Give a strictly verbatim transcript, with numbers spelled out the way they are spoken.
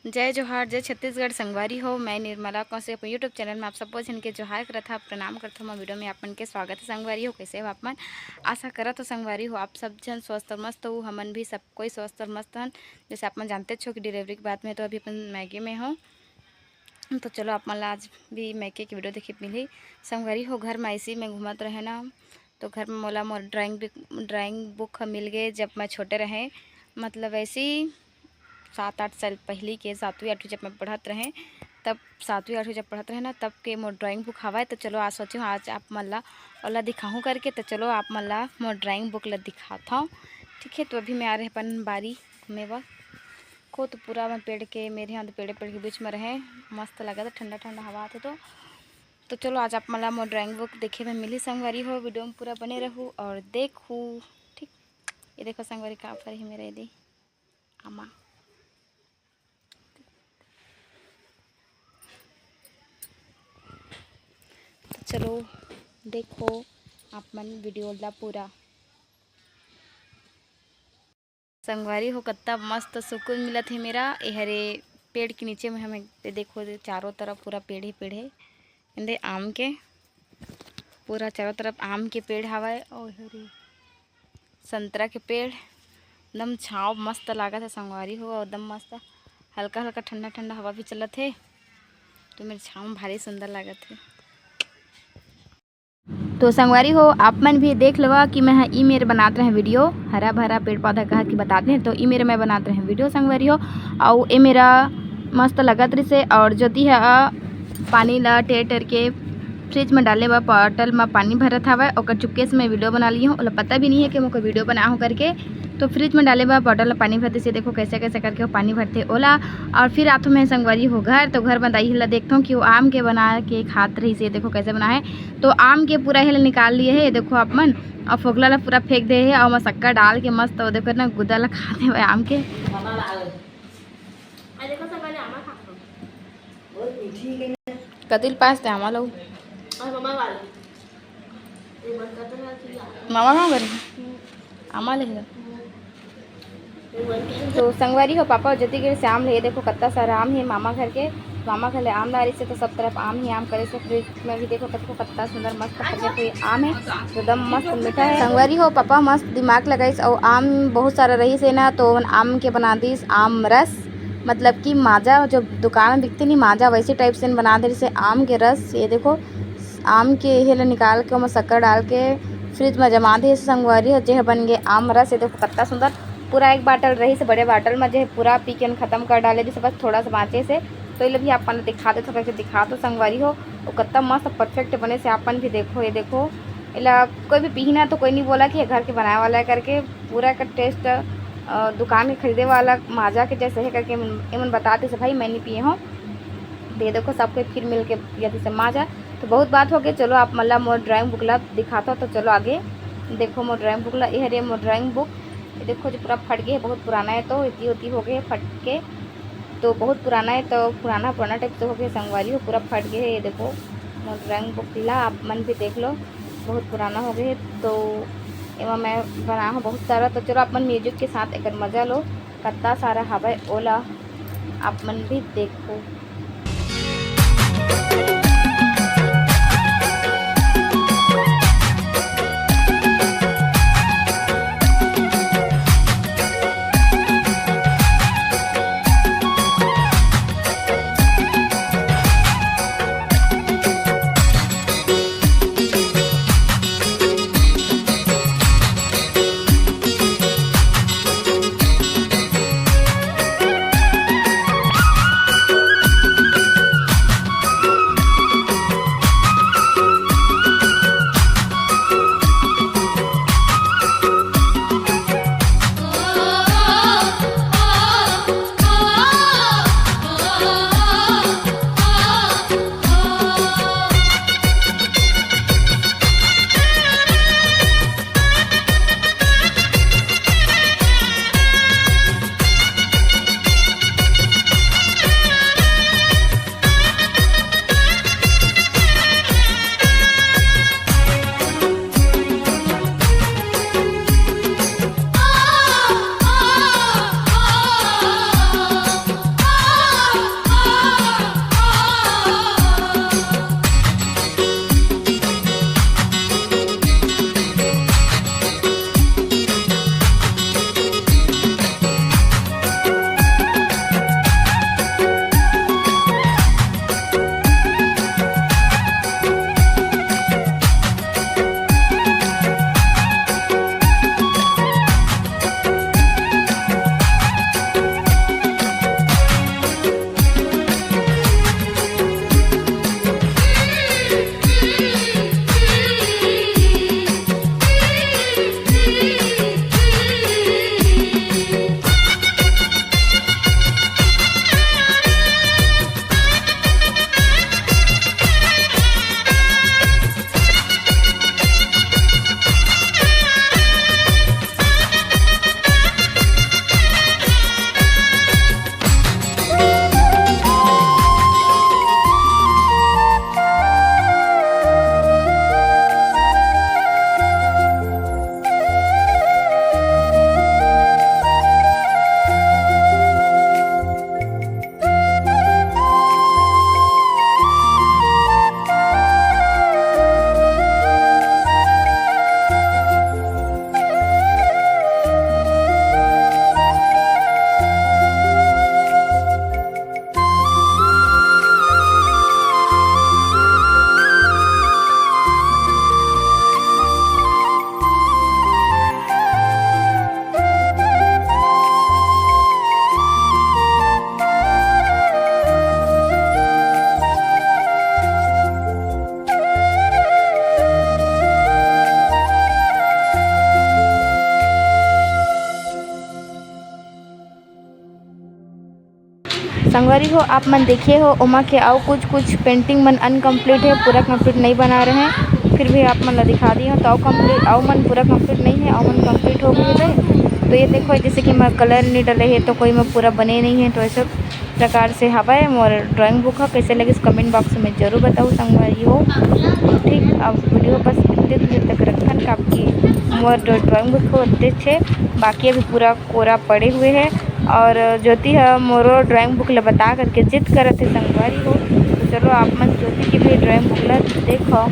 जय जोहार, जय छत्तीसगढ़ संगवारी हो। मैं निर्मला कौशिक अपन YouTube चैनल में आप सबो झन के जोहार करत हव, प्रणाम करत हव। मैं वीडियो में आप मन के स्वागत है संगवारी हो। कैसे हो आप मन? आशा करत हो संगवारी हो आप सब झन स्वस्थ और मस्त हो। हमन भी सब कोई स्वस्थ और मस्त हन। जैसे आप मन जानते हो कि डिलीवरी के बाद में तो अभी अपन मैके में हो, तो चलो आप मन ला आज भी मैके के वीडियो देखे मिलही। संगवारी हो, घर में ऐसे ही मैं घूमत रहे ना, तो घर में मोला मोर ड्राइंग भी, ड्राइंग बुक ह मिल गए। जब मैं छोटे रहे, मतलब ऐसे ही सात आठ साल पहली के, सातवीं आठवीं जब मैं पढ़त रहे, तब सातवीं आठवीं जब पढ़त रहे ना, तब के मोर ड्राइंग बुक हवय। तो चलो आज सोचे हूँ आज आप मन ला ओला दिखाहूँ करके। तो चलो आप मन ला मोर ड्राइंग बुक ला दिखात हूँ, ठीक है। तो अभी मैं आ रहे अपन बारी में बा को, तो पूरा मैं पेड़ के, मेरे यहाँ तो पेड़े पेड़ के बीच में रहे, मस्त लगत है, ठंडा ठंडा हवा आथे। तो तो चलो आज आप मन ला मोर ड्राइंग बुक देखे में मिली संगवारी हो, वीडियो में पूरा बने रहू और देखू, ठीक। ये देखो संगवारी का फरे हे मेरा, ये दे आमा। तो चलो देखो आप मन वीडियो ला पूरा। संगवारी हो, कत्ता मस्त सुकून मिलत हे मेरा। ए हरे पेड़ के नीचे में हमें, ये देखो, ये चारों तरफ पूरा पेड़ ही पेड़ है। एंदे आम के, पूरा चारों तरफ आम के पेड़ हवय और हरे संतरा के पेड़। एकदम छाँव मस्त लागत है संगवारी हो, एकदम मस्त हल्का हल्का ठंडा ठंडा हवा भी चलत है, तो मेरे छाँव में भारी सुंदर लागत है। तो संगवारी हो, आप मन भी देख लेवा कि मैं ह ई मेर बनात रहे वीडियो, हरा भरा पेड़ पौधा कहा कि बताते हैं, तो ई मेर मैं बनात रहे वीडियो संगवारी हो। अउ ए मेरा मस्त लगत रिसे, और ज्योति ह पानी ला टेर टेर के फ्रिज में डाले बर बॉटल में पानी भरत हवय। ओकर चुपके से मैं वीडियो बना ली हूँ, ओला पता भी नहीं है कि मैं कोई वीडियो बना हूँ करके। तो फ्रिज में डाले बर बॉटल में पानी भर दिसे, देखो कैसे कैसे करके वो पानी भरते ओला। और फिर आथो मैं संगवारी हो घर, तो घर में दाई ला देखथों कि वो आम के बना के खात रही से, देखो कैसे बना है। तो आम के पूरा हेल निकाल लिए है, ये देखो आप मन, और फोकला ला पूरा फेंक दे है, और मसक्का डाल के मस्त, वो देखो ना, गुदा ला खाते हुए आम के। कतिल पास ते आमा लो। मामा कहाँ करे? आमा लेगा। तो संगवारी हो, पापा जति गिर से आम ले, ये देखो कत्ता सारा आम है मामा घर के। मामा घर ले आम ला रही से, तो सब तरफ आम ही आम करे से। फ्रिज में भी देखो कतको कत्ता सुंदर मस्त फटे हुए आम है, तो एकदम मस्त मीठा है। संगवारी हो, पापा मस्त दिमाग लगाइस, और आम बहुत सारा रही से ना, तो ओमन आम के बना दिस आम रस, मतलब कि माजा जो दुकान में बिकते नहीं माजा, वैसे टाइप से बना दे से आम के रस। ये देखो आम के हेल निकाल के ओमा शक्कर डाल के फ्रिज में जमा दे संगवारी हो, जे ह बन गए आम रस। ये देखो कत्ता सुंदर, पूरा एक बाटल रही से बड़े बाटल में, जे पूरा पी के खत्म कर डाले, जैसे बस थोड़ा सा बाँचे से। तो ये भी आप मन दिखा दे, थोड़ा सा दिखा दो संगवारी हो, वो कत्ता मस्त परफेक्ट बने से। आप मन भी देखो, ये देखो, एला कोई भी पीही ना तो कोई नहीं बोला कि ये घर के बनाए वाला है करके। पूरा का टेस्ट दुकान के खरीदे वाला माजा के जैसे है करके एमन, एमन बता दे से भाई मैं नहीं पिए हूँ। तो ये देखो सब कोई फिर मिल के पिया जैसे माजा। तो बहुत बात हो गई, चलो आप मन ला मोर ड्राइंग बुक ला दिखाता हूँ। तो चलो आगे देखो मोर ड्राइंग बुक ला। ये हरे मोर ड्राइंग बुक, ये देखो जो पूरा फट गए है, बहुत पुराना है, तो इतनी होती हो गई है फट के। तो बहुत पुराना है, तो पुराना पुराना टाइप से हो गया संगवारी हो, पूरा फट गया है। ये देखो मोर ड्राइंग बुक ला आप मन भी देख लो, बहुत पुराना हो गया है। तो एमा मैं बना हूँ बहुत सारा। तो चलो आप मन म्यूजिक के साथ एक मजा लो, कत्ता सारा हवय ओला आप मन भी देखो। संगवारी हो, आप मन देखे हो, ओमा के अउ कुछ कुछ पेंटिंग मन अनकम्प्लीट हे, पूरा कम्प्लीट नहीं बना रहे हैं, फिर भी आप मन ला दिखा दी हूँ। तो अउ कम्प्लीट, अउ मन पूरा कम्प्लीट नहीं है, अउ मन कम्प्लीट हो गए हे। तो ये देखो, जैसे कि मैं कलर नहीं डले है, तो कोई में पूरा बने नहीं है। तो ऐसे प्रकार से हवय मोर ड्राइंग बुक ह। कैसे लगिस, कमेंट बॉक्स में जरूर बताओ संगवारी हो। ठीक, अब वीडियो बस इतने दूर तक रखन, काबर कि मोर ड्राइंग बुक हो अच्छे, बाकी अभी पूरा कोरा पड़े हुए है। और ज्योति ह मोरो ड्राइंग बुक ल बता करके जिद करत हे संगवारी हो। तो चलो, आप मन ज्योति के भी ड्राइंग बुक ल देखो।